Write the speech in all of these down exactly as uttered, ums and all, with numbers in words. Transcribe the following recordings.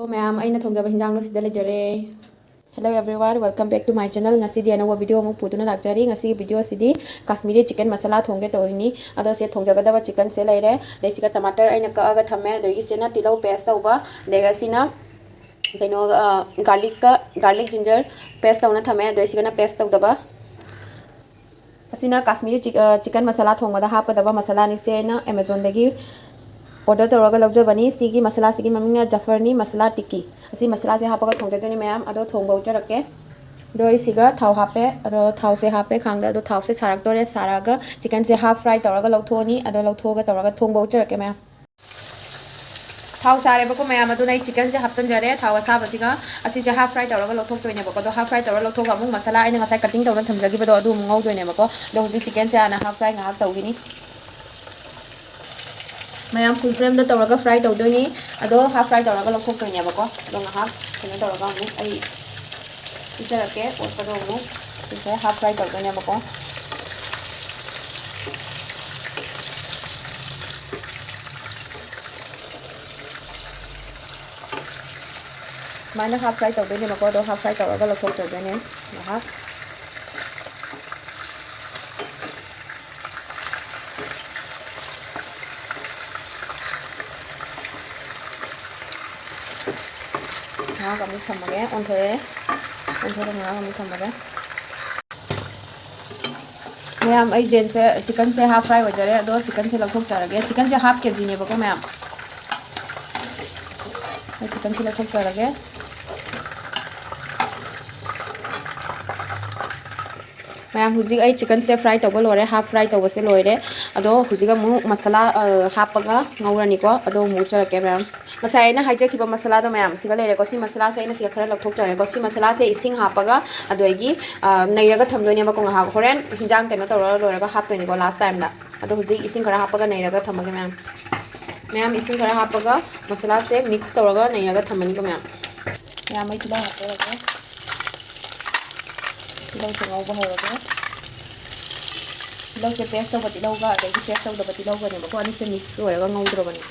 ꯃꯌꯥꯝ, ꯑꯩꯅ ꯊꯣꯡꯖꯕ ꯍꯤꯟꯖꯥꯡꯗꯣ ꯁꯤꯗ ꯂꯩꯖꯔꯦ꯫ Hello everyone, welcome back to my channel. ꯉꯁꯤꯗꯤ ꯑꯅꯧꯕ video ꯑꯃꯨꯛ ꯄꯨꯗꯨꯅ ꯂꯥꯛꯆꯔꯤ꯫ ꯉꯁꯤꯒꯤ video ꯑꯁꯤꯗꯤ Kashmiri chicken masala ꯊꯣꯡꯒꯦ ꯇꯧꯔꯤꯅꯤ꯫ ꯑꯗꯣ ꯁꯦ ꯊꯣꯡꯖꯒꯗꯕ chickenꯁꯦ ꯂꯩꯔꯦ꯫ ꯑꯗꯩ ꯁꯤꯒ tomato ꯑꯩꯅ ꯀꯛꯑꯒ ꯊꯝꯃꯦ꯫ ꯑꯗꯒꯤ ꯁꯤꯅ ꯇꯤꯜꯍꯧ paste ꯇꯧꯕ꯫ ꯑꯗꯒꯤ ꯑꯁꯤꯅ ꯀꯩꯅꯣ, ꯑ, garlicꯀ, garlic ginger paste ꯇꯧꯅ ꯊꯝꯃꯦ꯫ ꯑꯗꯣ ꯁꯤꯒꯅ paste ꯇꯧꯗꯕ꯫ ꯑꯁꯤꯅ Kashmiri chick-, ꯑ, chicken masala ꯊꯣꯡꯕꯗ ꯍꯥꯞꯀꯗꯕ masalaꯅꯤ꯫ ꯁꯦ ꯑꯩꯅ Amazonꯗꯒꯤ order ꯇꯧꯔꯒ ꯂꯧꯖꯕꯅꯤ꯫ ꯁꯤꯒꯤ masalaꯁꯤꯒꯤ ꯃꯃꯤꯡꯅ Jaffarni masala tikki꯫ ꯑꯁꯤ masalaꯁꯦ ꯍꯥꯞꯄꯒ ꯊꯣꯡꯖꯗꯣꯏꯅꯤ ꯃꯌꯥꯝ꯫ ꯑꯗꯣ ꯊꯣꯡꯕ ꯎꯠꯆꯔꯛꯀꯦ꯫ ꯑꯗꯣ ꯑꯩ ꯁꯤꯒ ꯊꯥꯎ ꯍꯥꯞꯄꯦ꯫ ꯑꯗꯣ ꯊꯥꯎꯁꯦ ꯍꯥꯞꯄꯦ ꯈꯥꯡꯗ꯫ ꯑꯗꯣ ꯊꯥꯎꯁꯦ ꯁꯥꯔꯛꯇꯣꯔꯦ꯫ ꯁꯥꯔꯛꯑꯒ chickenꯁꯦ half fry ꯇꯧꯔꯒ ꯂꯧꯊꯣꯛꯑꯅꯤ꯫ ꯑꯗꯣ ꯂꯧꯊꯣꯛꯑꯒ ꯇꯧꯔꯒ ꯊꯣꯡꯕ ꯎꯠꯆꯔꯛꯀꯦ ꯃꯌꯥꯝ꯫ ꯊꯥꯎ ꯁꯥꯔꯦꯕꯀꯣ ꯃꯌꯥꯝ, ꯑꯗꯨꯅ ꯑꯩ chickenꯁꯦ ꯍꯥꯞꯆꯤꯟꯖꯔꯦ ꯊꯥꯎ ꯑꯁꯥꯕꯁꯤꯒ꯫ ꯑꯁꯤꯁꯦ half fry ꯇꯧꯔꯒ ꯂꯧꯊꯣꯛꯇꯣꯏꯅꯦꯕꯀꯣ꯫ ꯑꯗꯣ half fry ꯇꯧꯔꯒ ꯂꯧꯊꯣꯛꯑꯒ ꯑꯃꯨꯛ masala ꯑꯩꯅ ꯉꯁꯥꯏ cutting ꯇꯧꯔ ꯊꯝꯖꯈꯤꯕꯗꯣ ꯑꯗꯨ ꯑꯃꯨꯛ ꯉꯧꯗꯣꯏꯅꯦꯕꯀꯣ꯫ ꯑꯗꯣ ꯍꯧꯖꯤꯛ chickenꯁꯦ ꯍꯥꯟꯅ half fry ꯉꯥꯏꯍꯥꯛ ꯇꯧꯈꯤꯅꯤ꯫ ꯃꯌꯥꯝ, full flameꯗ ꯇꯧꯔꯒ fry ꯇꯧꯗꯣꯏꯅꯤ꯫ ꯑꯗꯣ half fry ꯇꯧꯔꯒ ꯂꯧꯊꯣꯛꯇꯣꯏꯅꯦꯕꯀꯣ꯫ ꯑꯗꯣ ꯉꯥꯏꯍꯥꯛ ꯀꯩꯅꯣ ꯇꯧꯔꯒ ꯑꯃꯨꯛ ꯑꯩ ꯎꯠꯆꯔꯛꯀꯦ꯫ ꯑꯣꯠꯄꯗꯣ ꯑꯃꯨꯛ ꯁꯤꯁꯦ half fry ꯇꯧꯗꯣꯏꯅꯦꯕꯀꯣ꯫ ꯁꯨꯃꯥꯏꯅ half fry ꯇꯧꯗꯣꯏꯅꯦꯕꯀꯣ꯫ ꯑꯗꯣ half fry ꯇꯧꯔꯒ ꯂꯧꯊꯣꯛꯆꯗꯣꯏꯅꯦ ꯉꯥꯏꯍꯥꯛ꯫ ꯉꯥꯏꯍꯥꯛ ꯑꯃꯨꯛ ꯊꯝꯃꯒꯦ, ꯑꯣꯟꯊꯣꯛꯑꯦ꯫ ꯑꯣꯟꯊꯣꯛꯑꯒ ꯉꯥꯏꯍꯥꯛ ꯑꯃꯨꯛ ꯊꯝꯃꯒꯦ꯫ ꯃꯌꯥꯝ, ꯑꯩ ꯖꯦꯟꯁꯦ, chickenꯁꯦ half fry ꯑꯣꯏꯖꯔꯦ꯫ ꯑꯗꯣ chickenꯁꯦ ꯂꯧꯊꯣꯛꯆꯔꯒꯦ꯫ Chickenꯁꯦ half KGꯅꯦꯕꯀꯣ ꯃꯌꯥꯝ꯫ ꯑꯩ chickenꯁꯦ ꯂꯧꯊꯣꯛꯆꯔꯒꯦ꯫ ꯃꯌꯥꯝ, ꯍꯧꯖꯤꯛ ꯑꯩ chickenꯁꯦ fry ꯇꯧꯕ ꯂꯣꯏꯔꯦ꯫ Half fry ꯇꯧꯕꯁꯦ ꯂꯣꯏꯔꯦ꯫ ꯑꯗꯣ ꯍꯧꯖꯤꯛ ꯑꯃꯨꯛ masala, ꯑ, ꯍꯥꯞꯄꯒ ꯉꯧꯔꯅꯤꯀꯣ꯫ ꯑꯗꯣ ꯑꯃꯨꯛ ꯎꯠꯆꯔꯛꯀꯦ ꯃꯌꯥꯝ꯫ ꯉꯁꯥꯏ ꯑꯩꯅ ꯍꯥꯏꯖꯈꯤꯕ masalaꯗꯣ ꯃꯌꯥꯝ ꯁꯤꯒ ꯂꯩꯔꯦꯀꯣ꯫ ꯁꯤ masalaꯁꯦ ꯑꯩꯅ ꯁꯤꯒ ꯈꯔ ꯂꯧꯊꯣꯛꯆꯔꯦꯀꯣ꯫ ꯁꯤ masalaꯁꯦ ꯏꯁꯤꯡ ꯍꯥꯞꯄꯒ, ꯑꯗꯒꯤ, ꯑ, ꯅꯩꯔꯒ ꯊꯝꯗꯣꯏꯅꯦꯕꯀꯣ ꯉꯥꯏꯍꯥꯛ꯫ ꯍꯣꯔꯦꯟ ꯍꯤꯟꯖꯥꯡ ꯀꯩꯅꯣ ꯇꯧꯔ ꯂꯣꯏꯔꯒ ꯍꯥꯞꯇꯣꯏꯅꯤꯀꯣ last timeꯗ꯫ ꯑꯗꯣ ꯍꯧꯖꯤꯛ ꯏꯁꯤꯡ ꯈꯔ ꯍꯥꯞꯄꯒ ꯅꯩꯔꯒ ꯊꯝꯃꯒꯦ ꯃꯌꯥꯝ꯫ ꯃꯌꯥꯝ, ꯏꯁꯤꯡ ꯈꯔ ꯍꯥꯞꯄꯒ masalaꯁꯦ mix ꯇꯧꯔꯒ ꯅꯩꯔꯒ ꯊꯝꯃꯅꯤꯀꯣ ꯃꯌꯥꯝ꯫ ꯃꯌꯥꯝ, ꯑꯩ ꯇꯤꯜꯍꯧ ꯍꯥꯞꯆꯔꯒꯦ꯫ ꯇꯤꯜꯍꯧꯁꯦ ꯉꯧꯕ ꯍꯧꯔꯒꯦ꯫ ꯇꯤꯜꯍꯧꯁꯦ paste ꯇꯧꯕ ꯇꯤꯜꯍꯧꯒ ꯑꯗꯒꯤ paste ꯇꯧꯗꯕ ꯇꯤꯜꯍꯧꯒꯅꯦꯕꯀꯣ꯫ ꯑꯅꯤꯁꯦ mix ꯑꯣꯏꯔꯒ ꯉꯧꯗ꯭ꯔꯕꯅꯤ꯫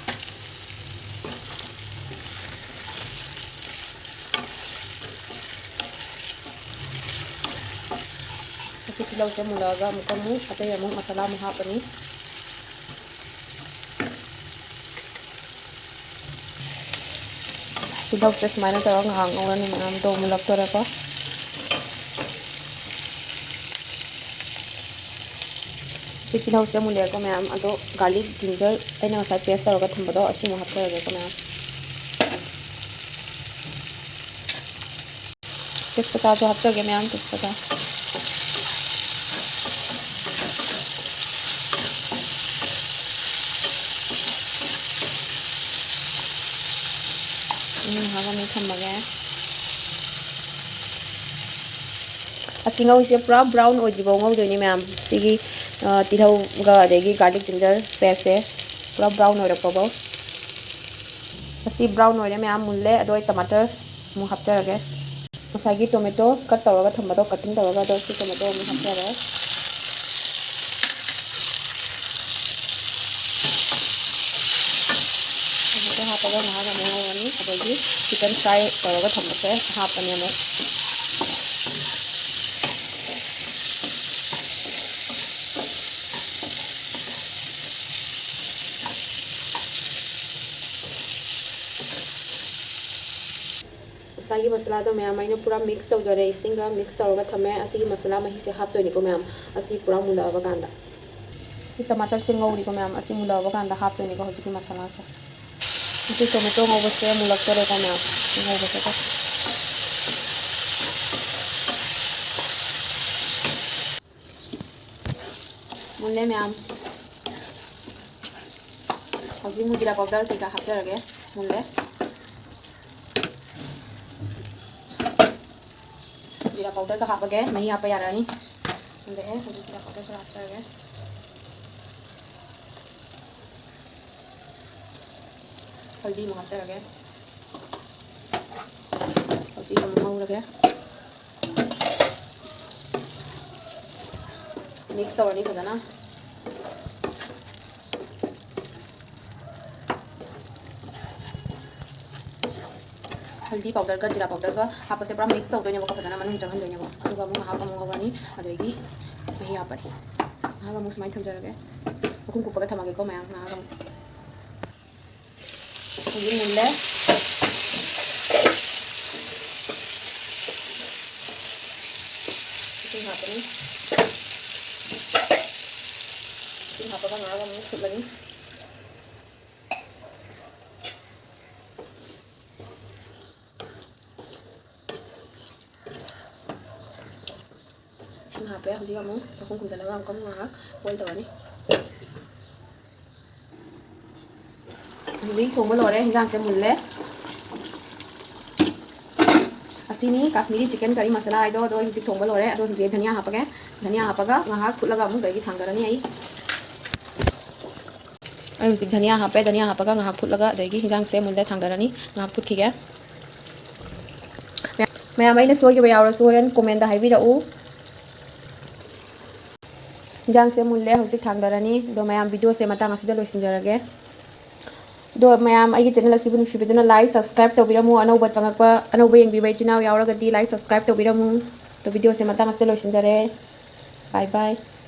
ꯇꯤꯜꯍꯧꯁꯦ ꯃꯨꯜꯂꯛꯑꯒ ꯑꯃꯨꯛꯀ ꯑꯃꯨꯛ ꯑꯇꯩ ꯑꯃꯨꯛ ꯃꯁꯥꯂꯥ ꯑꯃꯨꯛ ꯍꯥꯞꯄꯅꯤ꯫ ꯇꯤꯜꯍꯧꯁꯦ ꯁꯨꯃꯥꯏꯅ ꯇꯧꯔꯒ ꯉꯥꯏꯍꯥꯛ ꯉꯧꯔꯅꯤ ꯃꯌꯥꯝ꯫ ꯑꯗꯣ ꯃꯨꯜꯂꯛꯇꯣꯔꯦꯀꯣ꯫ ꯁꯤ ꯇꯤꯜꯍꯧꯁꯦ ꯃꯨꯜꯂꯦꯀꯣ ꯃꯌꯥꯝ꯫ ꯑꯗꯣ garlic, ginger ꯑꯩꯅ ꯉꯁꯥꯏ paste ꯇꯧꯔꯒ ꯊꯝꯕꯗꯣ ꯑꯁꯤ ꯑꯃꯨꯛ ꯍꯥꯞꯆꯔꯒꯦꯀꯣ ꯃꯌꯥꯝ꯫ ꯇꯦꯖꯄꯇꯥꯁꯨ ꯍꯥꯞꯆꯒꯦ ꯃꯌꯥꯝ, ꯇꯦꯖꯄꯇꯥ꯫ ꯎꯝ, ꯉꯥꯏꯍꯥꯛ ꯑꯃꯨꯛ ꯊꯝꯃꯒꯦ꯫ ꯑꯁꯤ ꯉꯧꯔꯤꯁꯦ ꯄꯨꯔꯥ brown ꯑꯣꯏꯗ꯭ꯔꯤꯐꯥꯎ ꯉꯧꯗꯣꯏꯅꯤ ꯃꯌꯥꯝ꯫ ꯁꯤꯒꯤ, ꯑ, ꯇꯤꯜꯍꯧꯒ ꯑꯗꯒꯤ garlic ginger paste ꯁꯦ ꯄꯨꯔꯥ brown ꯑꯣꯏꯔꯛꯄꯐꯥꯎ꯫ ꯑꯁꯤ brown ꯑꯣꯏꯔꯦ ꯃꯌꯥꯝ, ꯃꯨꯜꯂꯦ꯫ ꯑꯗꯣ ꯑꯩ tomato ꯑꯃꯨꯛ ꯍꯥꯞꯆꯔꯒꯦ꯫ ꯉꯁꯥꯏꯒꯤ tomato cut ꯇꯧꯔꯒ ꯊꯝꯕꯗꯣ, cutting ꯇꯧꯔꯒ, ꯑꯗꯣ ꯁꯤ tomato ꯑꯃꯨꯛ ꯍꯥꯞꯆꯔꯦ꯫ Tomato ꯍꯥꯞꯄꯒ ꯉꯥꯏꯍꯥꯛ ꯑꯃꯨꯛ ꯉꯧꯔꯅꯤ꯫ ꯑꯗꯒꯤ chicken fry ꯇꯧꯔꯒ ꯊꯝꯕꯁꯦ ꯍꯥꯞꯄꯅꯤ ꯑꯃꯨꯛ꯫ ꯉꯁꯥꯏꯒꯤ ꯃꯁꯥꯂꯥꯗꯣ ꯃꯌꯥꯝ ꯑꯩꯅ ꯄꯨꯔꯥ mix ꯇꯧꯖꯔꯦ, ꯏꯁꯤꯡꯒ mix ꯇꯧꯔꯒ ꯊꯝꯃꯦ꯫ ꯑꯁꯤꯒꯤ ꯃꯁꯥꯂꯥ ꯃꯍꯤꯁꯦ ꯍꯥꯞꯇꯣꯏꯅꯤꯀꯣ ꯃꯌꯥꯝ, ꯑꯁꯤ ꯄꯨꯔꯥ ꯃꯨꯜꯂꯛꯑꯕ ꯀꯥꯟꯗ꯫ ꯁꯤ tomato ꯁꯦ ꯉꯧꯔꯤꯀꯣ ꯃꯌꯥꯝ, ꯑꯁꯤ ꯃꯨꯜꯂꯛꯑꯕ ꯀꯥꯟꯗ ꯍꯥꯞꯇꯣꯏꯅꯤꯀꯣ ꯍꯧꯖꯤꯛꯀꯤ ꯃꯁꯥꯂꯥꯁꯦ꯫ ꯍꯧꯖꯤꯛ tomato ꯉꯧꯕꯁꯦ ꯃꯨꯜꯂꯛꯇꯣꯔꯦꯀꯣ ꯃꯌꯥꯝ, ꯉꯧꯕꯁꯦꯀꯣ꯫ ꯃꯨꯜꯂꯦ ꯃꯌꯥꯝ꯫ ꯍꯧꯖꯤꯛ ꯑꯃꯨꯛ ꯖꯤꯔꯥ powder ꯀꯩꯀꯥ ꯍꯥꯞꯆꯔꯒꯦ꯫ ꯃꯨꯜꯂꯦ꯫ ꯖꯤꯔꯥ powder ꯒ ꯍꯥꯞꯄꯒꯦ꯫ ꯃꯍꯤ ꯍꯥꯞꯄ ꯌꯥꯔꯛꯑꯅꯤ꯫ ꯃꯨꯜꯂꯛꯑꯦ꯫ ꯍꯧꯖꯤꯛ ꯖꯤꯔꯥ powder ꯈꯔ ꯍꯥꯞꯆꯔꯒꯦ꯫ ꯍꯜꯗꯤ ꯑꯃꯨꯛ ꯍꯥꯞꯆꯔꯒꯦ꯫ ꯍꯧꯖꯤꯛ ꯑꯃꯨꯛ ꯉꯧꯔꯒꯦ꯫ Mix ꯇꯧꯔꯅꯤ ꯐꯖꯅ꯫ ꯍꯜꯗꯤ powder ꯒ ꯖꯤꯔꯥ powder ꯒ ꯍꯥꯞꯄꯁꯦ ꯄꯨꯔꯥ mix ꯇꯧꯗꯣꯏꯅꯦꯕꯀꯣ, ꯐꯖꯅ ꯃꯅꯨꯡ ꯆꯪꯍꯟꯗꯣꯏꯅꯦꯕ꯫ ꯑꯗꯨꯒ ꯑꯃꯨꯛ ꯉꯥꯏꯍꯥꯛ ꯑꯃꯨꯛ ꯉꯧꯔꯅꯤ꯫ ꯑꯗꯒꯤ ꯃꯍꯤ ꯍꯥꯞꯄꯅꯤ꯫ ꯉꯥꯏꯍꯥꯛ ꯑꯃꯨꯛ ꯁꯨꯃꯥꯏꯅ ꯊꯝꯖꯔꯒꯦ꯫ ꯃꯈꯨꯝ ꯀꯨꯞꯄꯒ ꯊꯝꯃꯒꯦꯀꯣ ꯃꯌꯥꯝ, ꯉꯥꯏꯍꯥꯛ ꯑꯃꯨꯛ꯫ ꯍꯧꯖꯤꯛ ꯃꯨꯜꯂꯦ꯫ ꯏꯁꯤꯡ ꯍꯥꯞꯄꯅꯤ꯫ ꯏꯁꯤꯡ ꯍꯥꯞꯄꯒ ꯉꯥꯏꯍꯥꯛ ꯑꯃꯨꯛ ꯐꯨꯠꯂꯅꯤ꯫ ꯏꯁꯤꯡ ꯍꯥꯞꯄꯦ꯫ ꯍꯧꯖꯤꯛ ꯑꯃꯨꯛ ꯃꯈꯨꯝ ꯈꯨꯝꯖꯤꯜꯂꯒ ꯑꯃꯨꯛꯀ ꯉꯥꯏꯍꯥꯛ boil ꯇꯧꯔꯅꯤ꯫ ꯍꯧꯖꯤꯛ ꯊꯣꯡꯕ ꯂꯣꯏꯔꯦ, ꯍꯤꯟꯖꯥꯡꯁꯦ ꯃꯨꯜꯂꯦ꯫ ꯑꯁꯤꯅꯤ Kashmiri chicken curry masala ꯍꯥꯏꯗꯣ꯫ ꯑꯗꯣ ꯑꯩ ꯍꯧꯖꯤꯛ ꯊꯣꯡꯕ ꯂꯣꯏꯔꯦ꯫ ꯑꯗꯣ ꯍꯧꯖꯤꯛ ꯙꯅꯤꯌꯥ ꯍꯥꯞꯄꯒꯦ꯫ ꯙꯅꯤꯌꯥ ꯍꯥꯞꯄꯒ ꯉꯥꯏꯍꯥꯛ ꯐꯨꯠꯂꯒ ꯑꯃꯨꯛ ꯑꯩꯒꯤ ꯊꯥꯡꯗꯔꯅꯤ ꯑꯩ꯫ ꯑꯩ ꯍꯧꯖꯤꯛ ꯙꯅꯤꯌꯥ ꯍꯥꯞꯄꯦ꯫ ꯙꯅꯤꯌꯥ ꯍꯥꯞꯄꯒ ꯉꯥꯏꯍꯥꯛ ꯐꯨꯠꯂꯒ ꯑꯗꯒꯤ ꯍꯤꯟꯖꯥꯡꯁꯦ ꯃꯨꯟꯗ ꯊꯥꯡꯗꯔꯅꯤ꯫ ꯉꯥꯏꯍꯥꯛ ꯐꯨꯠꯈꯤꯒꯦ꯫ ꯃꯌꯥꯝ, ꯑꯩꯅ ꯁꯣꯏꯈꯤꯕ ꯌꯥꯎꯔꯁꯨ ꯍꯣꯔꯦꯟ comment ꯍꯥꯏꯕꯤꯔꯛꯎ꯫ ꯍꯤꯟꯖꯥꯡꯁꯦ ꯃꯨꯜꯂꯦ, ꯍꯧꯖꯤꯛ ꯊꯥꯡꯗꯔꯅꯤ꯫ ꯑꯗꯣ ꯃꯌꯥꯝ, videoꯁꯦ ꯃꯇꯥꯡ ꯑꯁꯤꯗ ꯂꯣꯏꯁꯤꯟꯖꯔꯒꯦ꯫ ꯑꯗꯣ ꯃꯌꯥꯝ, ꯑꯩꯒꯤ channel ꯑꯁꯤꯕꯨ ꯅꯨꯡꯁꯤꯕꯤꯗꯨꯅ like, subscribe ꯇꯧꯕꯤꯔꯝꯃꯨ꯫ ꯑꯅꯧꯕ ꯆꯪꯉꯛꯄ, ꯑꯅꯧꯕ ꯌꯦꯡꯕꯤꯕ ꯏꯆꯤꯟ ꯏꯅꯥꯎ ꯌꯥꯎꯔꯒꯗꯤ like, subscribe ꯇꯧꯕꯤꯔꯝꯃꯨ꯫ ꯑꯗꯣ videoꯁꯦ ꯃꯇꯥꯡ ꯑꯁꯤꯗ ꯂꯣꯏꯁꯤꯟꯖꯔꯦ꯫ Bye bye꯫